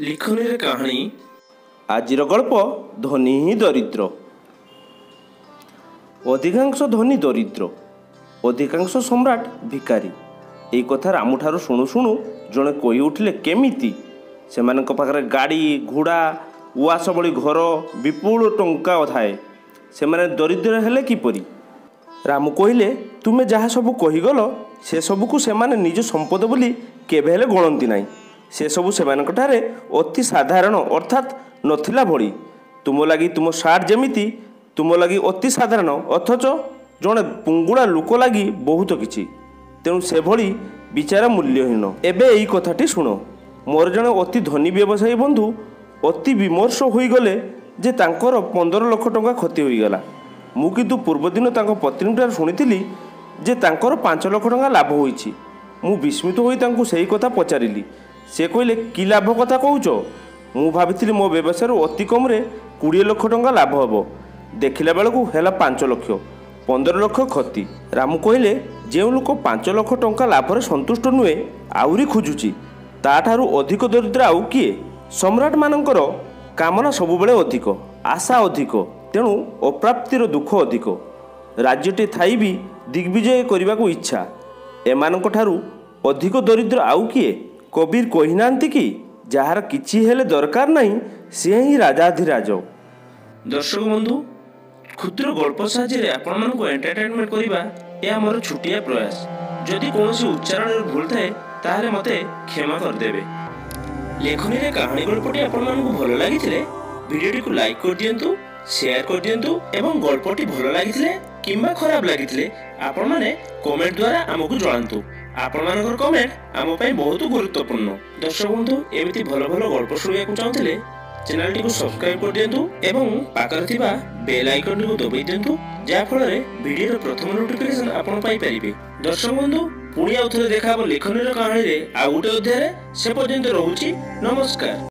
ଲିଖନୀରେ କାହାଣୀ। ଆଜିର ଗଳ୍ପ ଧନୀ ହିଁ ଦରିଦ୍ର। ଅଧିକାଂଶ ଧନୀ ଦରିଦ୍ର, ଅଧିକାଂଶ ସମ୍ରାଟ ଭିକାରୀ। ଏଇ କଥା ରାମୁଠାରୁ ଶୁଣୁ ଶୁଣୁ ଜଣେ କହି ଉଠିଲେ, କେମିତି? ସେମାନଙ୍କ ପାଖରେ ଗାଡ଼ି ଘୋଡ଼ା, ଉଆସ ଭଳି ଘର, ବିପୁଳ ଟଙ୍କା ଥାଏ, ସେମାନେ ଦରିଦ୍ର ହେଲେ କିପରି? ରାମୁ କହିଲେ, ତୁମେ ଯାହା ସବୁ କହିଗଲ ସେସବୁକୁ ସେମାନେ ନିଜ ସମ୍ପଦ ବୋଲି କେବେ ହେଲେ ଗଣନ୍ତି ନାହିଁ। ସେସବୁ ସେମାନଙ୍କଠାରେ ଅତି ସାଧାରଣ, ଅର୍ଥାତ୍ ନଥିଲା ଭଳି। ତୁମ ଲାଗି ତୁମ ସାର୍ଟ ଯେମିତି ତୁମ ଲାଗି ଅତି ସାଧାରଣ, ଅଥଚ ଜଣେ ପୁଙ୍ଗୁଳା ଲୋକ ଲାଗି ବହୁତ କିଛି। ତେଣୁ ସେଭଳି ବିଚାର ମୂଲ୍ୟହୀନ। ଏବେ ଏଇ କଥାଟି ଶୁଣ। ମୋର ଜଣେ ଅତି ଧନୀ ବ୍ୟବସାୟୀ ବନ୍ଧୁ ଅତି ବିମର୍ଷ ହୋଇଗଲେ ଯେ ତାଙ୍କର 15 ଲକ୍ଷ ଟଙ୍କା କ୍ଷତି ହୋଇଗଲା। ମୁଁ କିନ୍ତୁ ପୂର୍ବଦିନ ତାଙ୍କ ପତ୍ନୀଙ୍କଠାରୁ ଶୁଣିଥିଲି ଯେ ତାଙ୍କର 5 ଲକ୍ଷ ଟଙ୍କା ଲାଭ ହୋଇଛି। ମୁଁ ବିସ୍ମିତ ହୋଇ ତାଙ୍କୁ ସେହି କଥା ପଚାରିଲି। ସେ କହିଲେ, କି ଲାଭ କଥା କହୁଛ? ମୁଁ ଭାବିଥିଲି ମୋ ବ୍ୟବସାୟରୁ ଅତି କମରେ 20 ଲକ୍ଷ ଟଙ୍କା ଲାଭ ହେବ, ଦେଖିଲା ବେଳକୁ ହେଲା 5 ଲକ୍ଷ, 15 ଲକ୍ଷ କ୍ଷତି। ରାମୁ କହିଲେ, ଯେଉଁ ଲୋକ 5 ଲକ୍ଷ ଟଙ୍କା ଲାଭରେ ସନ୍ତୁଷ୍ଟ ନୁହେଁ, ଆହୁରି ଖୋଜୁଛି, ତାଠାରୁ ଅଧିକ ଦରିଦ୍ର ଆଉ କିଏ? ସମ୍ରାଟମାନଙ୍କର କାମନା ସବୁବେଳେ ଅଧିକ, ଆଶା ଅଧିକ, ତେଣୁ ଅପ୍ରାପ୍ତିର ଦୁଃଖ ଅଧିକ। ରାଜ୍ୟଟି ଥାଇ ବି ଦିଗ୍ବିଜୟ କରିବାକୁ ଇଚ୍ଛା। ଏମାନଙ୍କଠାରୁ ଅଧିକ ଦରିଦ୍ର ଆଉ କିଏ? କବୀର କହିନାହାନ୍ତି କି, ଯାହାର କିଛି ହେଲେ ଦରକାର ନାହିଁ ସିଏ ହିଁ ରାଜାଧିରାଜ। ଦର୍ଶକ ବନ୍ଧୁ, କ୍ଷୁଦ୍ର ଗଳ୍ପ ସାହାଯ୍ୟରେ ଆପଣମାନଙ୍କୁ ଏଣ୍ଟରଟେନମେଣ୍ଟ କରିବା ଏହା ମୋର ଛୋଟିଆ ପ୍ରୟାସ। ଯଦି କୌଣସି ଉଚ୍ଚାରଣରେ ଭୁଲ ଥାଏ ତାହେଲେ ମୋତେ କ୍ଷମା କରିଦେବେ। ଲେଖନୀରେ କାହାଣୀ ଗଳ୍ପଟି ଆପଣମାନଙ୍କୁ ଭଲ ଲାଗିଥିଲେ ଭିଡ଼ିଓଟିକୁ ଲାଇକ୍ କରିଦିଅନ୍ତୁ, ସେୟାର କରିଦିଅନ୍ତୁ ଏବଂ ଗଳ୍ପଟି ଭଲ ଲାଗିଥିଲେ କିମ୍ବା ଖରାପ ଲାଗିଥିଲେ ଆପଣମାନେ କମେଣ୍ଟ ଦ୍ୱାରା ଆମକୁ ଜଣାନ୍ତୁ। ଆପଣମାନଙ୍କର କମେଣ୍ଟ ଆମ ପାଇଁ ବହୁତ ଗୁରୁତ୍ୱପୂର୍ଣ୍ଣ। ଦର୍ଶକ ବନ୍ଧୁ, ଏମିତି ଭଲ ଭଲ ଗଳ୍ପ ଶୁଣିବାକୁ ଚାହୁଁଥିଲେ ଚ୍ୟାନେଲଟିକୁ ସବସ୍କ୍ରାଇବ୍ କରିଦିଅନ୍ତୁ ଏବଂ ପାଖରେ ଥିବା ବେଲ୍ ଆଇକନ୍ଟିକୁ ଦବାଇ ଦିଅନ୍ତୁ, ଯାହାଫଳରେ ଭିଡ଼ିଓର ପ୍ରଥମ ନୋଟିଫିକେସନ୍ ଆପଣ ପାଇପାରିବେ। ଦର୍ଶକ ବନ୍ଧୁ, ପୁଣି ଆଉ ଥରେ ଦେଖା ହେବ ଲେଖନୀର କାହାଣୀରେ ଆଉ ଗୋଟେ ଅଧ୍ୟାୟରେ। ସେ ପର୍ଯ୍ୟନ୍ତ ରହୁଛି, ନମସ୍କାର।